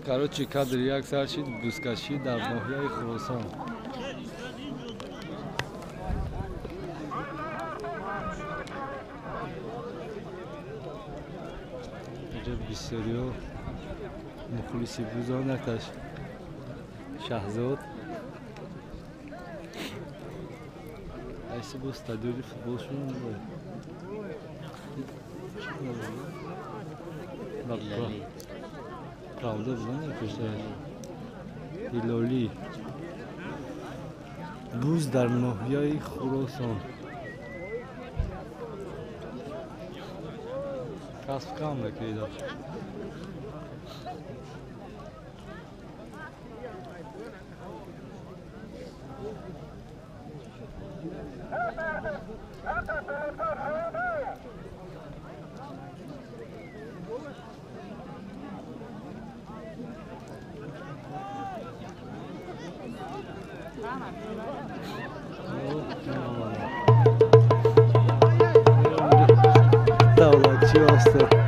Короче, кадр як сар шид, бузкашӣ дар ноҳияи Хуросон. Инҷо бисёриҳо мухлиси бузанд, якташ Шаҳзод. Айси бо стадиони футболшон правда будан пештар Ҳилолӣ. Буз дар ноҳияи Хуросон. Касб кам мекида. Давлатчи осте.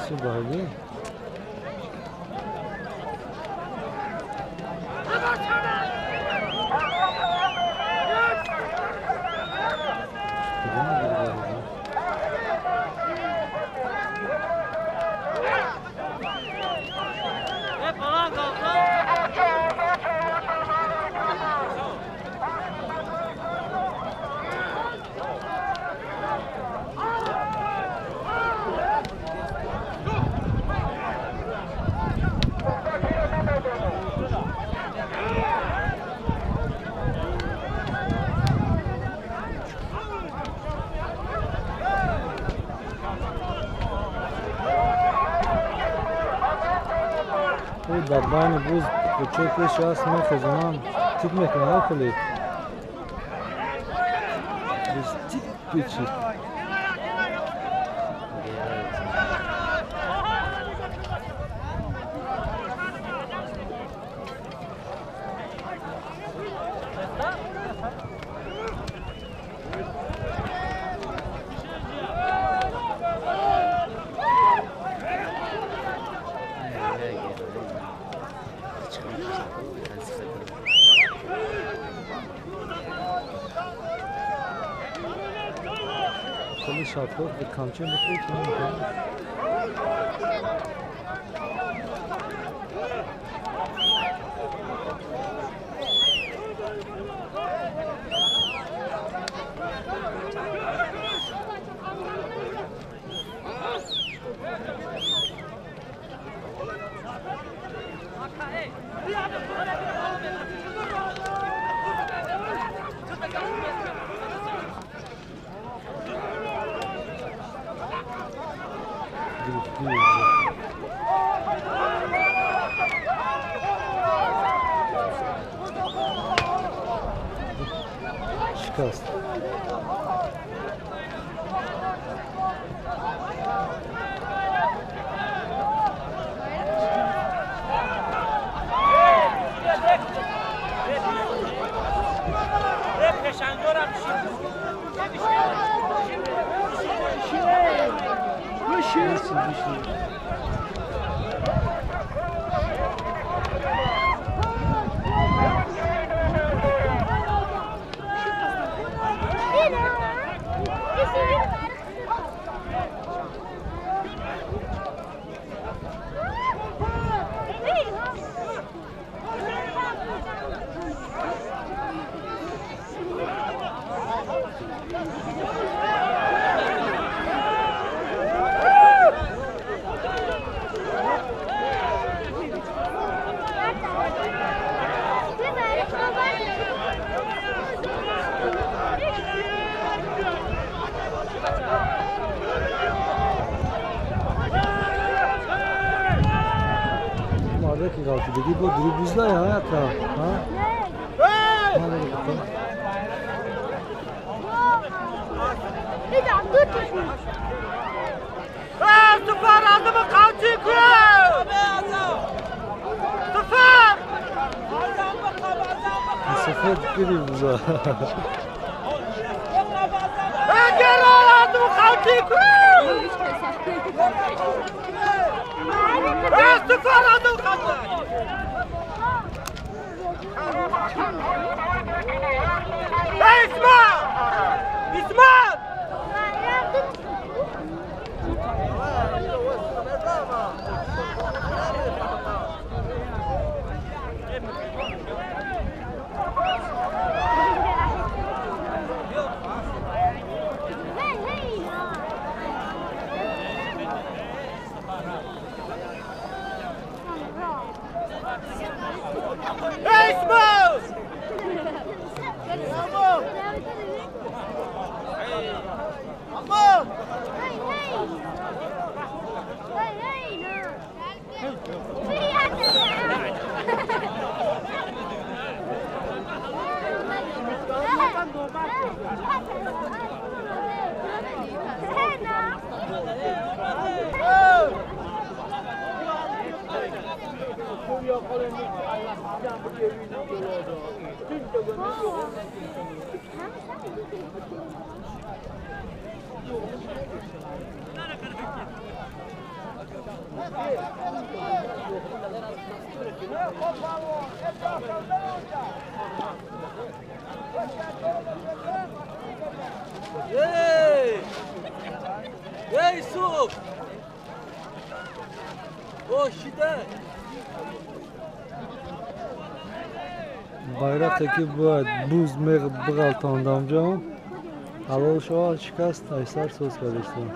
Мансур Баҳриддин. Дар байни буз кӯчаи пеши аст мехезонам, тип мекунад хеле. Буз тип печид. خیلی شفاف به کامچه میخورد. Шикаст. Мардеки ғалтидагӣ бо дурубузда ҳаята. Сафед киди буза. Ei! Ei, Su! Байрақе ки бояд буз биғалтондам ҷон, ҳалол шавад, шикаст, айсар соз кардистам.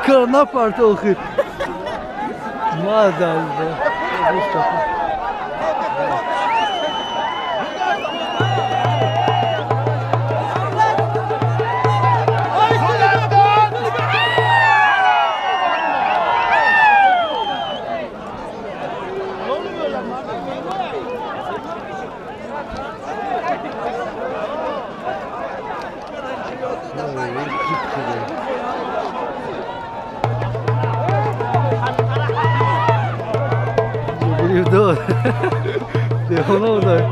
Кра напартохи. Мадалда. Девона будай.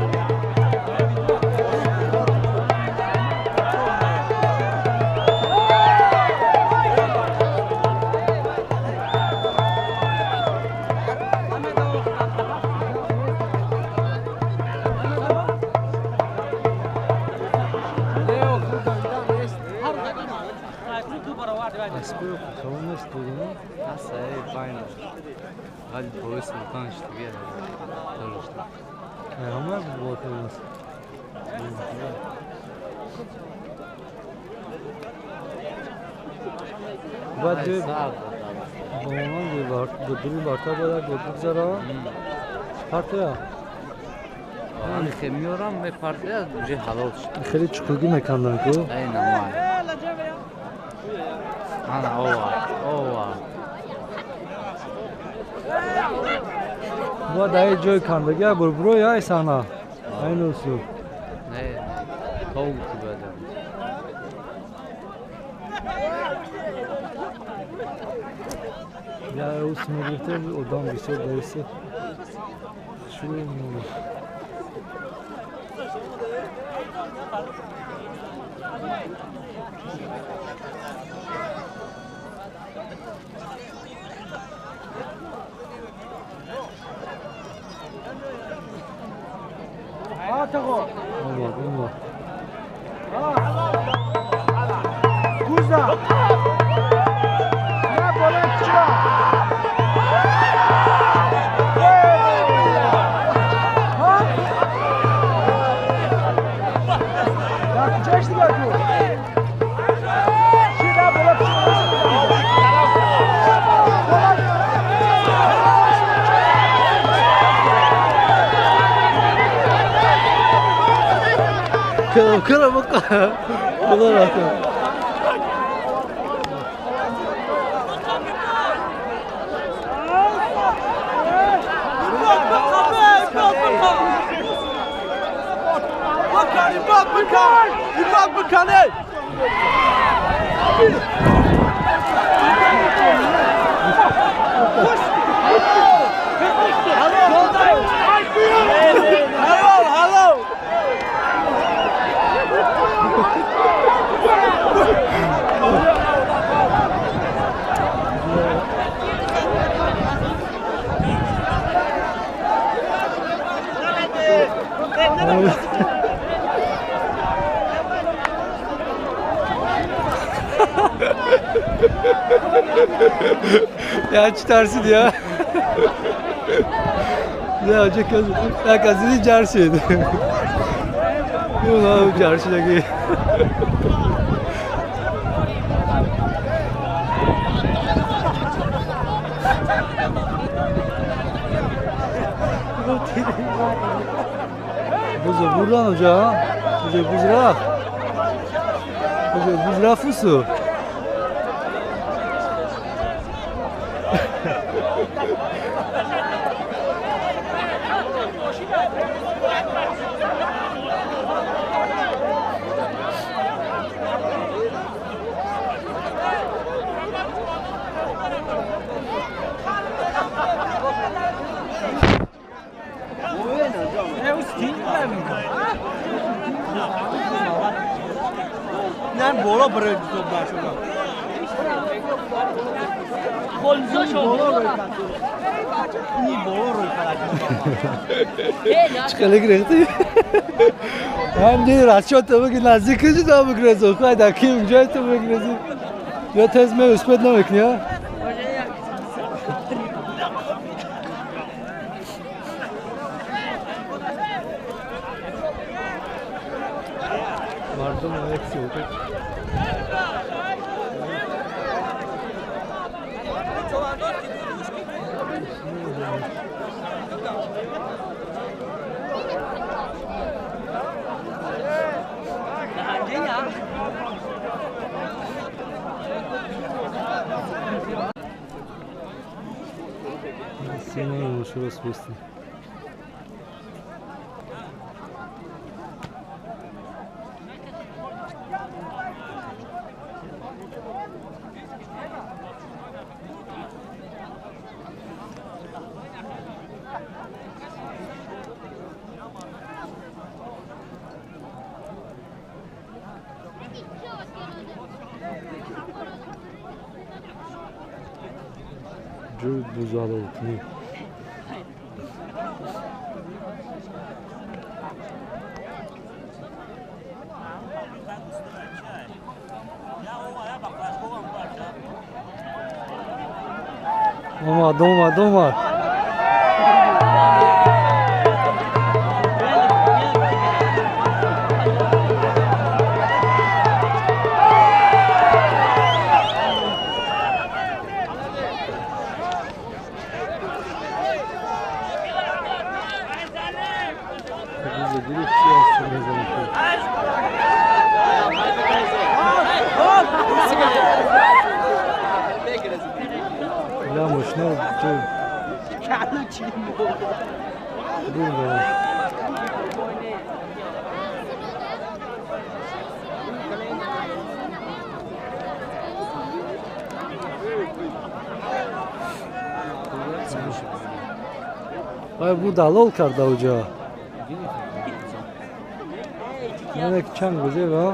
Хеле чуқургӣ меканданд ку? Бояд ай ҷои кандагӣ бурбуро я ай саҳна? Ай нусу. Я ус мегирифтем, одам бисёр даиси. Шурӯъ мемонад. Кара бока. Худо раҳмат. Я чӣ тарсиди, я? Як аз диди ҷар шид. Ҷар шидаги. Бузо бурдан уҷа, уҷа буз рафт. Уҷа буз рафт усу. بالا برای چه خیلی گرفتی؟ هم دیدی رچات تو بگی نزدیک کجی تا بگرزی خواهی در کی جای تو بگرزی یا تز می اسپت نمیکنی ها؟ مردم یک سوکت سینه شروع بستی. ҷӯй бузалолкунӣ. Омад, омад, омад. Ай бу далол карда уҷа. Яъне чанд гузев, а?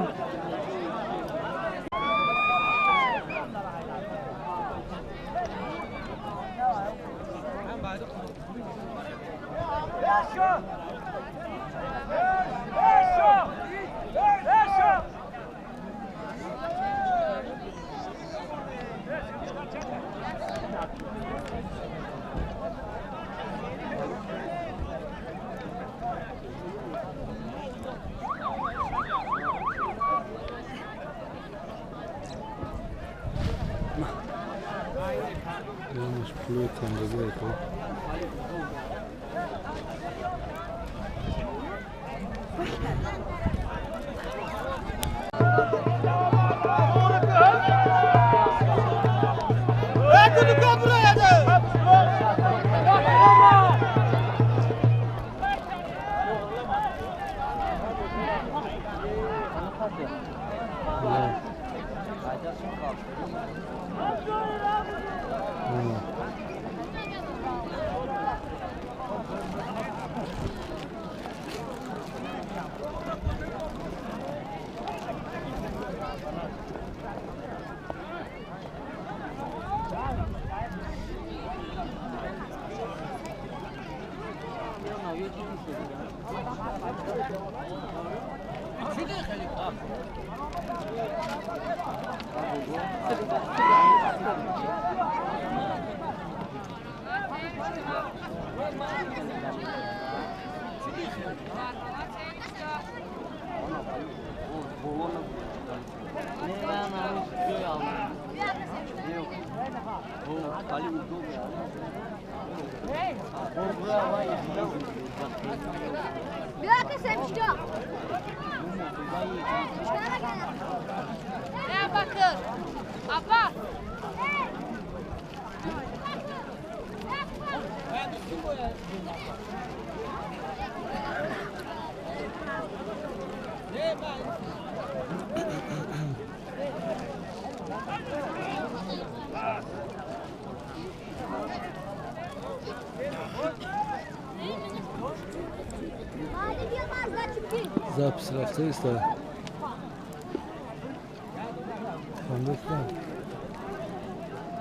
Запись рафта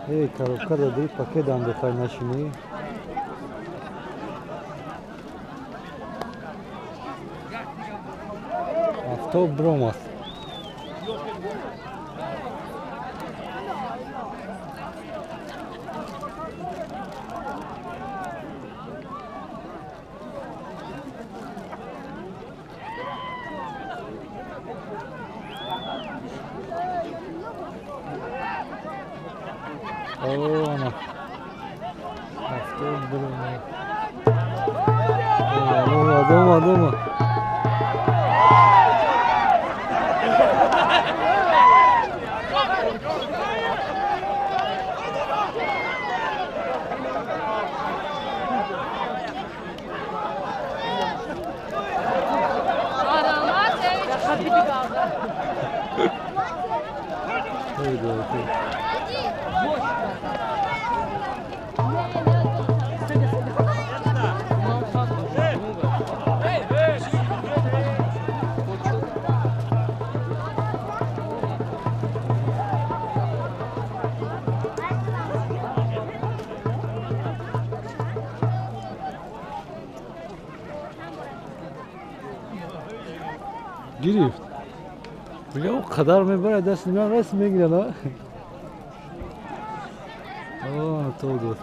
Эй, коробка дадри пакет андохай нашини. Авто бромад. Гирифт. Бля, о қадар мебарад, даст ман раст мегирад, а? О, то дод.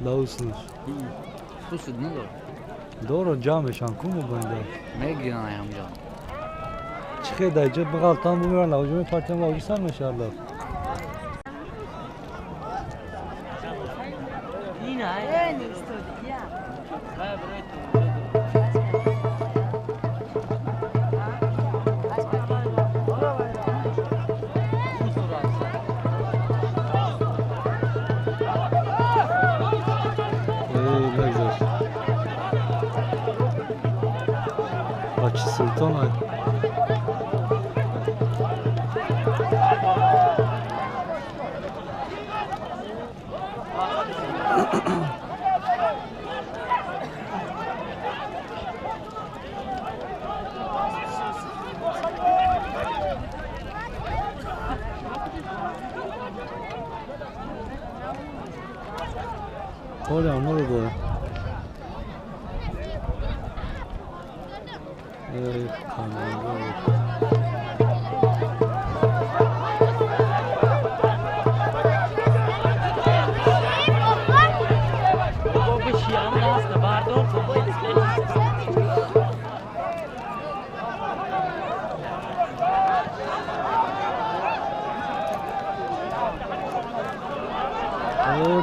Лауснаш. Хусуд надор. Доро ҷамъешан ку мобайнда. Мегиран аямҷа. Чӣ хел дар ҷо биғалтан бумеран лавҷо мепартиям лавҷо сар мешавад лав.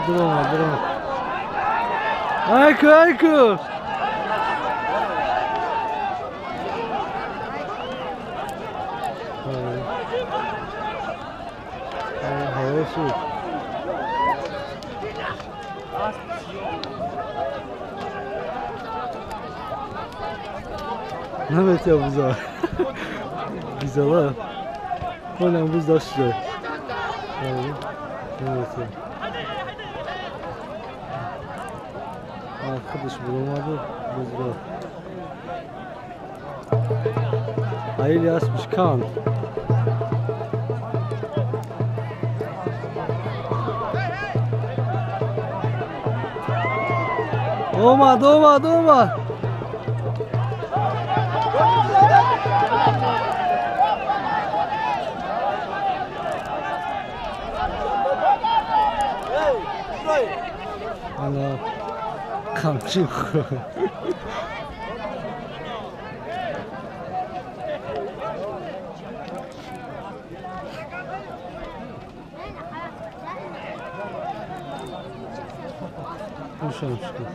Durma, durma. Айку, айку. Ҳаво шуд. Наметия буза. Бизала. Онам буз дошт шуда. Наметия. Худаш буромаду бузро. Аили аспиш канд. Омад, омад, омад. Ана қамчи хӯрд. Ушам шуд.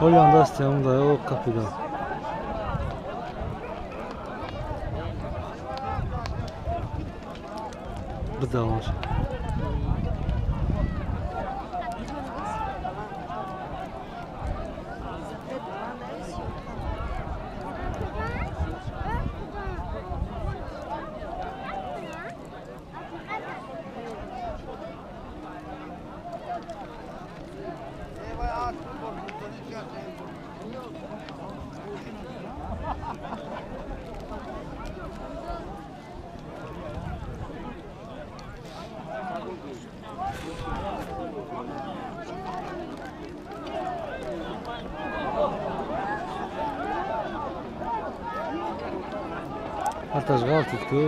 Ҳолиам дасти ҳамон даё қапида. Бидаваш. Ҳатташ ғалтид ку.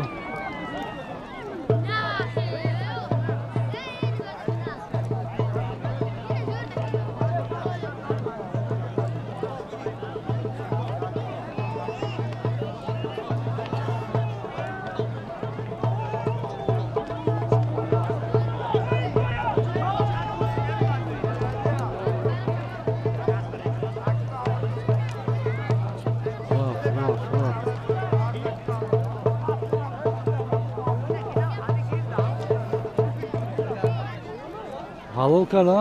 Ҳалол карда?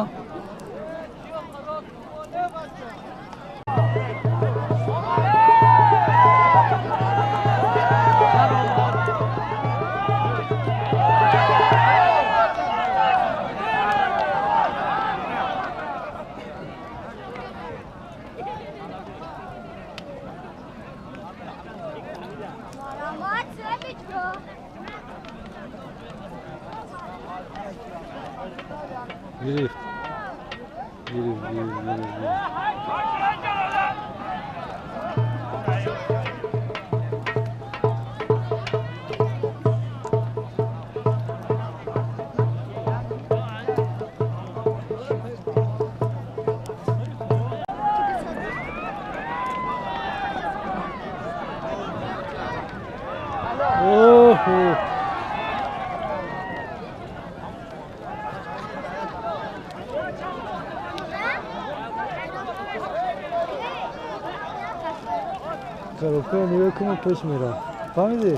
Гирифт. Гирифт, гирифт, гирифт, гирифт. Охо! Коробка нигоҳ кунед, пеш мерафт. Фаҳмидӣ?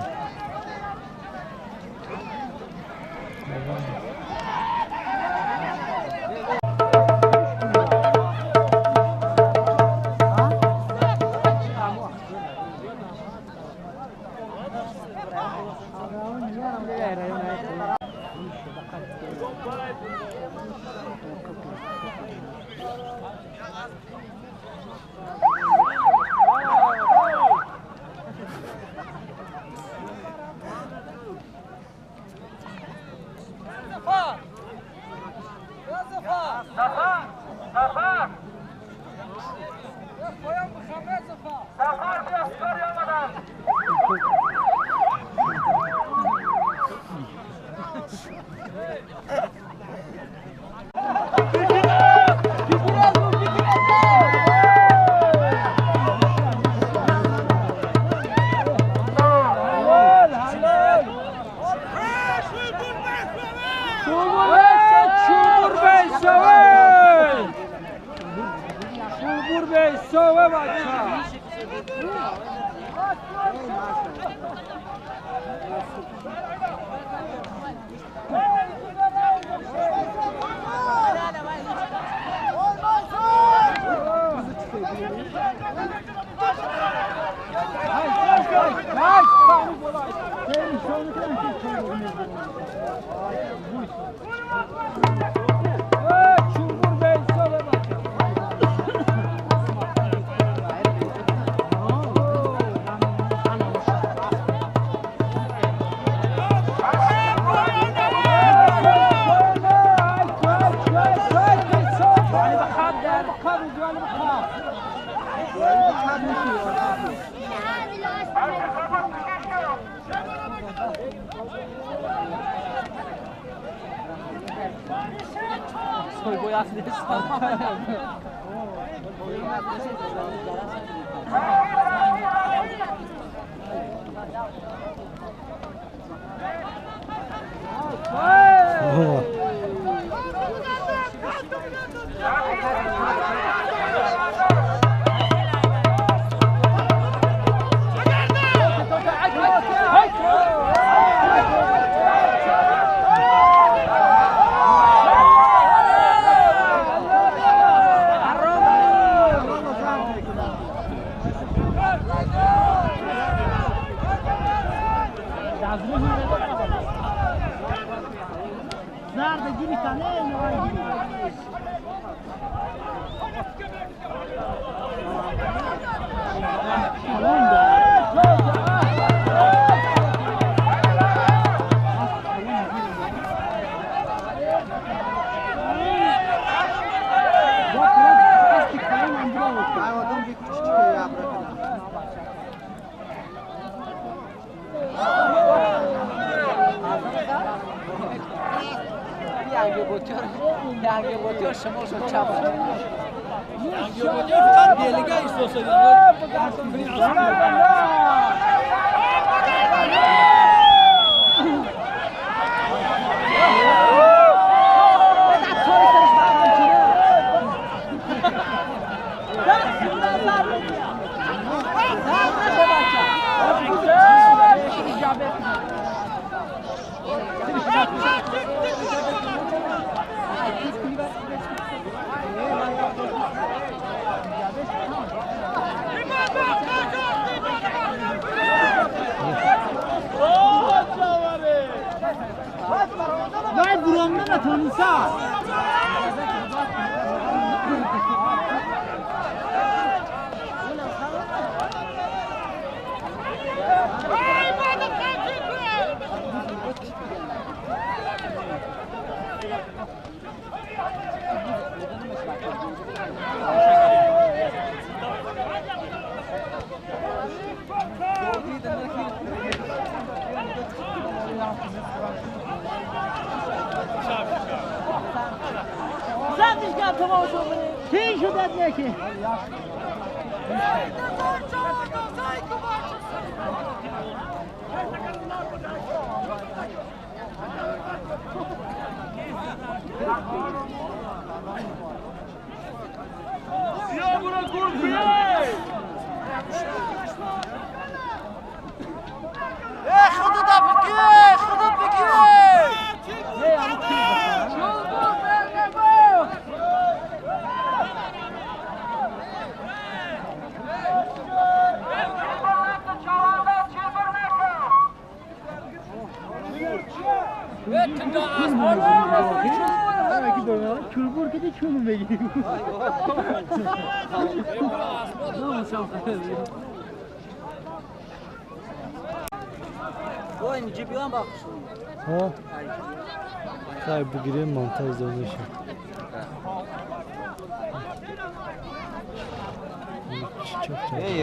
Хай бигирем монтаж донеша.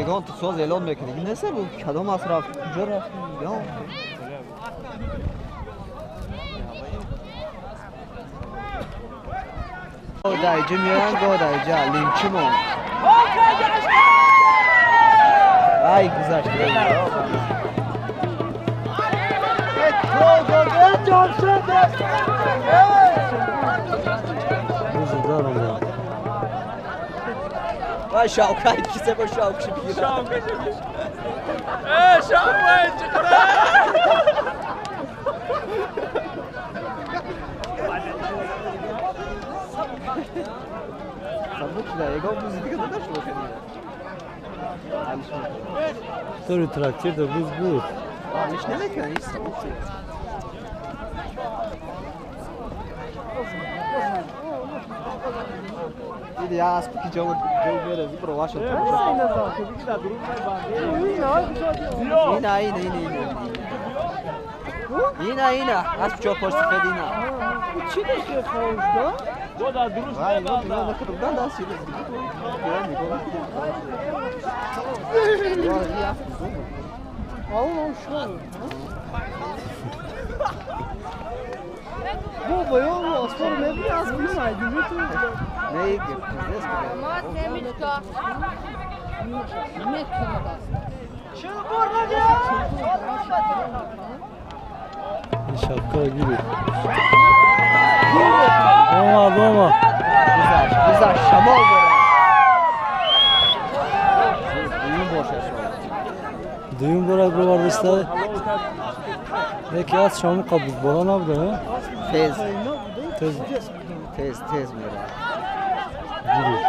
Ягон ту соз эълон мекунӣ. Неса бу кадом ас рафт? Куҷо рафт? Даиҷа меоянд, го даиҷа линчимон. Ай гузашт. Вай шавкай кисе бо шавкши бигирам. Э, шавкай чиқра. Тори трактир да буз буд. Алиш намекунад, ин сабук шуд. Диди я асп ки ҷо мерези бро ваша тамошо. Ина ина ина ина. Ина ина асп чо пошт сафед ина. Чӣ дошт хоҳиш да? Да дуруст мебанда. Да сида. Бо ё аспор мебини асп намайди ту. Не, пиздец. Шапка гирифт. Омад, омад. Гузашт, гузашт, шамол дорад. Дуюм бошад. Дуюм борад бировардаста. Яке аз шому қабул бола набуда, Тез. Тез. Тез, тез меравад. Гирифт.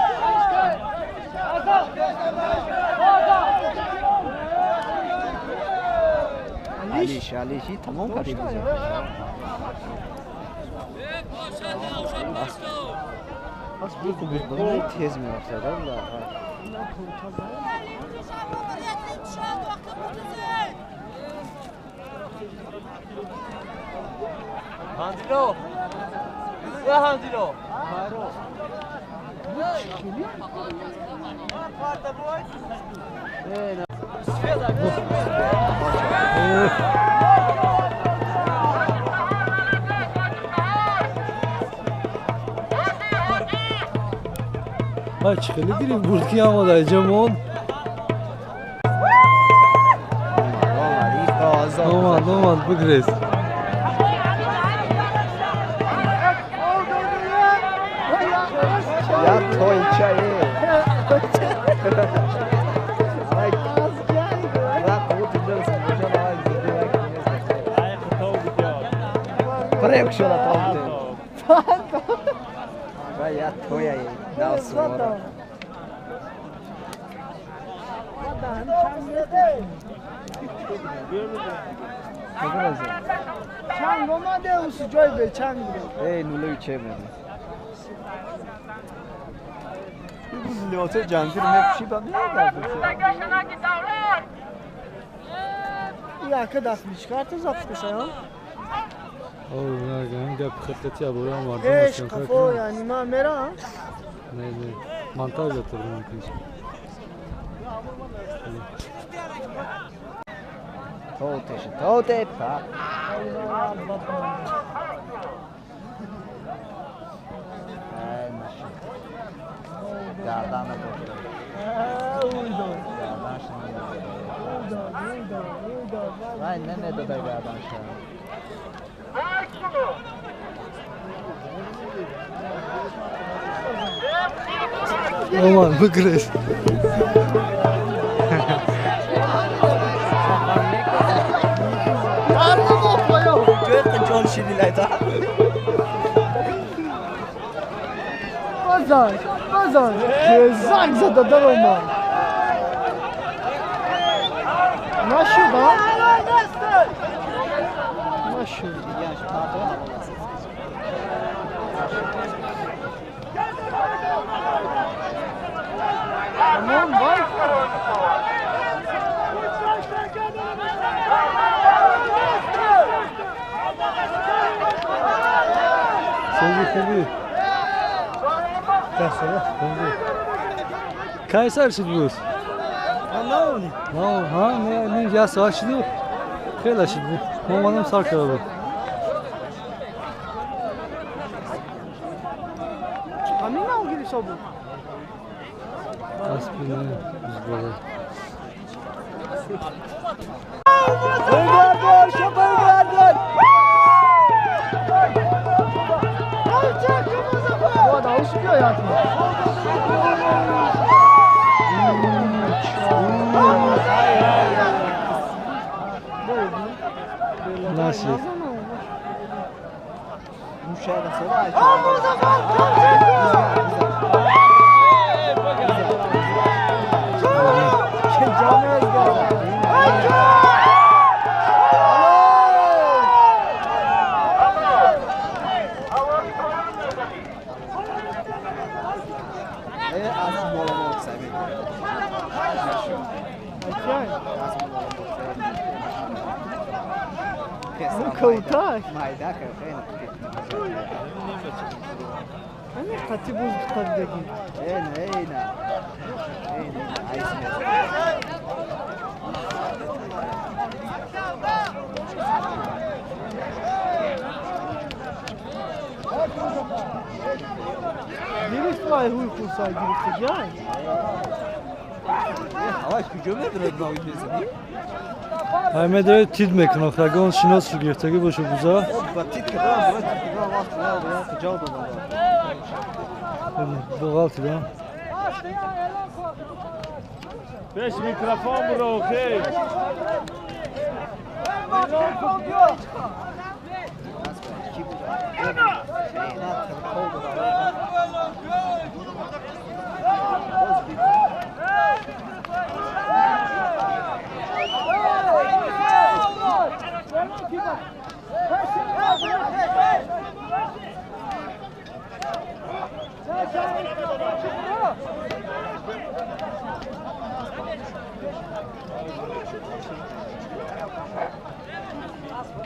Алиш, алиш, и тамом карди буза. Тез мерафтад, да. Хандило. Я Хандило. Ай, чӣ хеле гирифт бурд ки омад айҷамон. Омад, омад, бигрез. Я тойча е. Фрек шуда товте. Я тоя е. Насура. Чанг омаде ус ҷой бе чанг бе. Эй нули че бе. Либоси ҷангӣ мепӯшӣ ба меояд. Яка даст мичкарта запускаша, а? О, не, гап хаттати абура мардум. Эш, қафо, яъни ман мерам? Не, не, монтаж атор мумкин. Тоте, тоте, па. Гардан вай намедода гарданша. Оман, бигрез. Базан, базан, занг зада даромад. Нашуд, а? Нашуд. Тамом, вай. Хубӣ, хубӣ. Кай сар шуд буз? Ҳа, не, не, як соат шуду хеле шуд буд. Мо омадам сар карда буд. Ҳамин нав гирифта буд? Аспи не, бузбола. Бигардон, бигардон! Нашид. Кӯтоҳ. Ҳамин қати буз қабдагӣ. Гирифт вай ҳуй хурсай гирифтагӣ. Ай медавед тид мекунам, ягон шинос гирифтагӣ боша буза. Боғалтидам. Пеш микрофон буро, окей.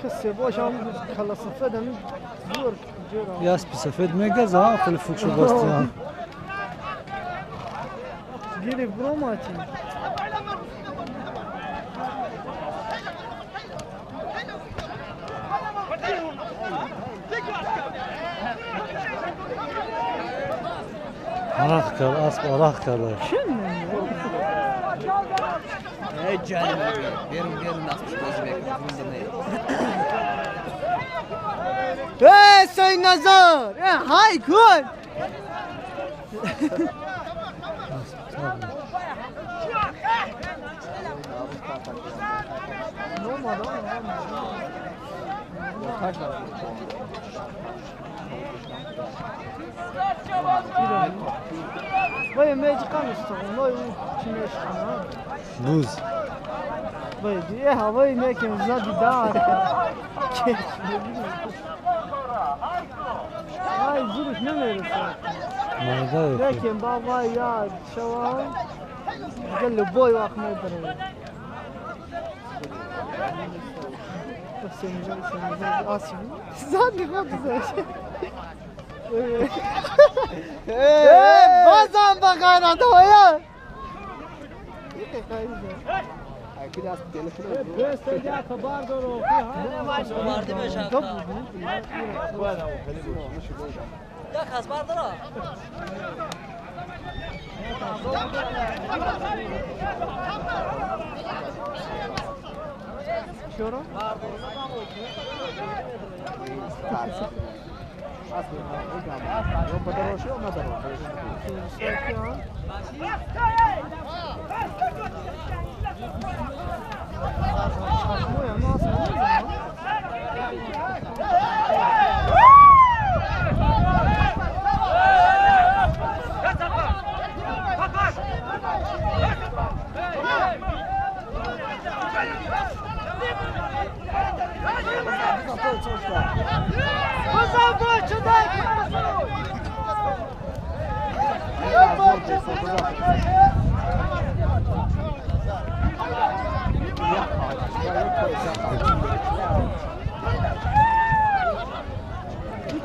Касе бошам кала сафедам зур ҷура. Яспи сафед мегаза, хеле фукшу бастиан. Гирифт бромати. Арақ кард, асп арақ карда. Эй, Сайназар! Эй, хай, кун! Вай, меҷ қанистон, вай, чи мешхана? Буз. یه هوایی نکیم زدی دار که ای زورش نمیرسه لكن بابا يا شوان قال له بوي واخ ما يدري بس اسف زادني خبزه بازم بغير هذا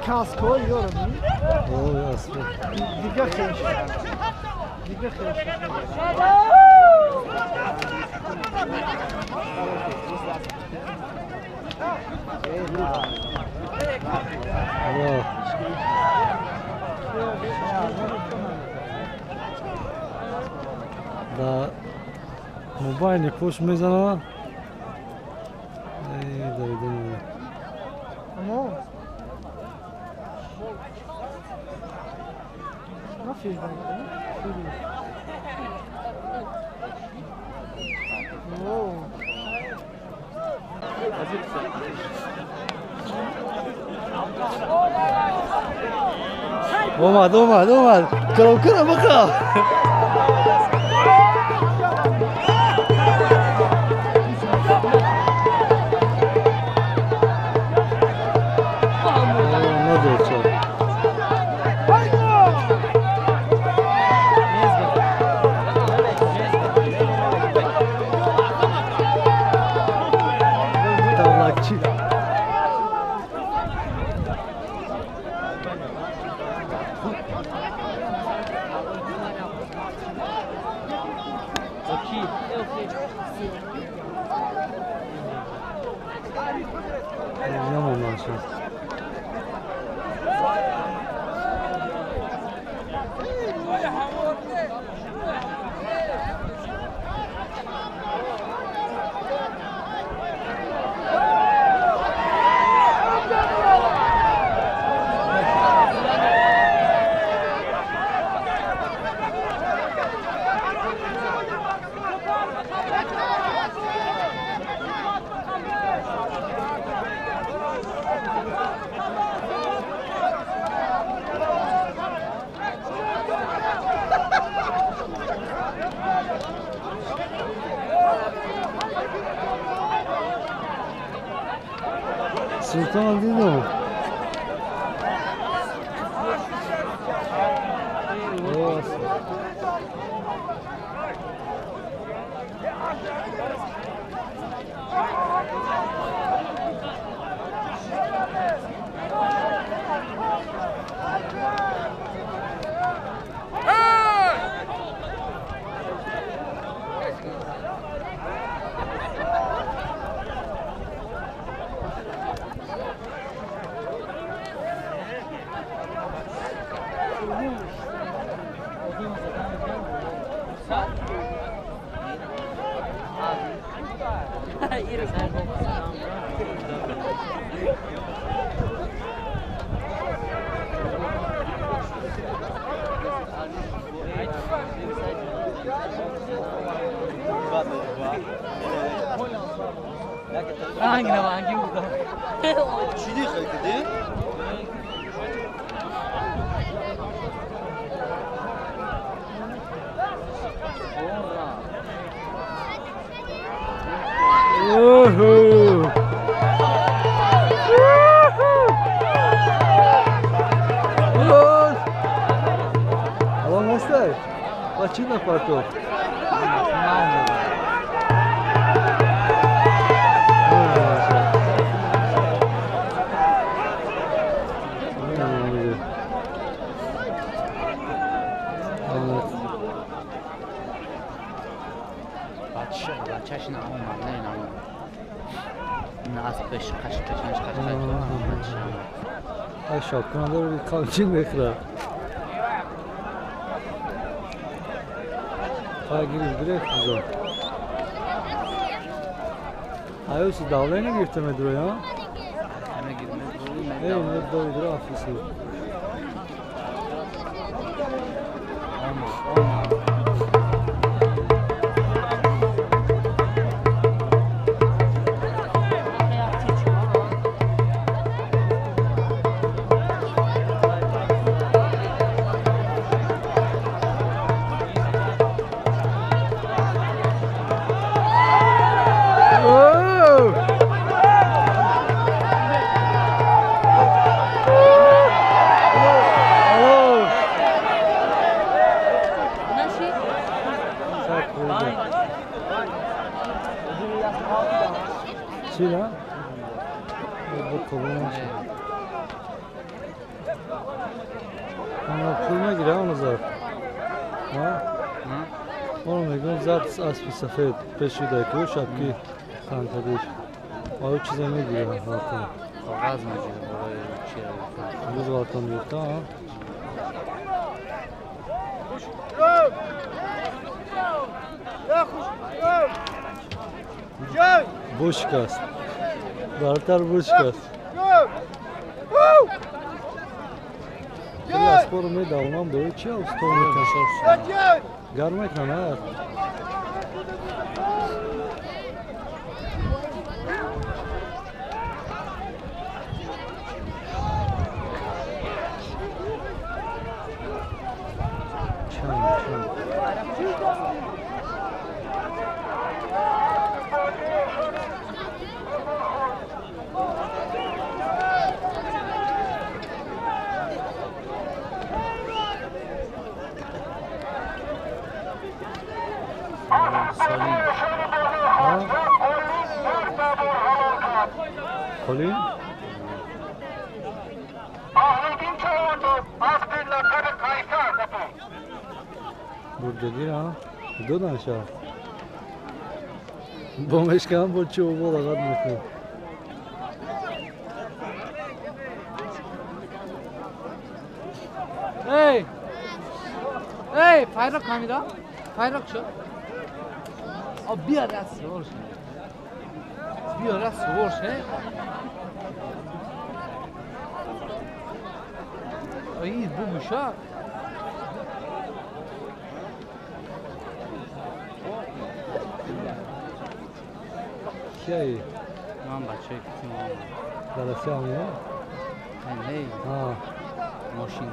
کاسکو یارم. اوه اصلا. دیگه خیش. دیگه خیش. Да мобайли пуш мезанад. Эй, давидем. Амо. ما في اومد اومد اومد کرو کرو بخوا سلطان دیدم. Алло, ба чӣ напартофт? Бачаш наомад, не наомад. На аз пеш қаш қашанш қаш қаш. Ай шапка надорӣ, камчин мехӯрад. Ай гирифт, гирифт бизор. Ай оси давление гирифта медурой, а? Эй, медорид рафт иси. Омад, омад. Чӣ на? Пул мегира оно зад? Оно мегӯям зад аспи сафед пеши даку шабки ханкадиш. Оё чизе мегира валтон? Коғаз мегира барои чӣ? Имрӯз валтон гирифта, а? Бушкаст. Бартар бушкаст. Хеле аспорро медавонам, дори чи устон мекунад? Гарм мекунад, а? Чанд, чанд. Қолин? Бурдагир, а? Додан ша. Бо мешкан бо чӣ обо лагат мекунад. Эй! Эй, файрок ҳамида? Файрок шо? А биё раст сувор ше. Биё раст сувор ше. Ай, бугуша. Кияи? Ман бачаи китим. Дараси ҳамина? Не. Мошин.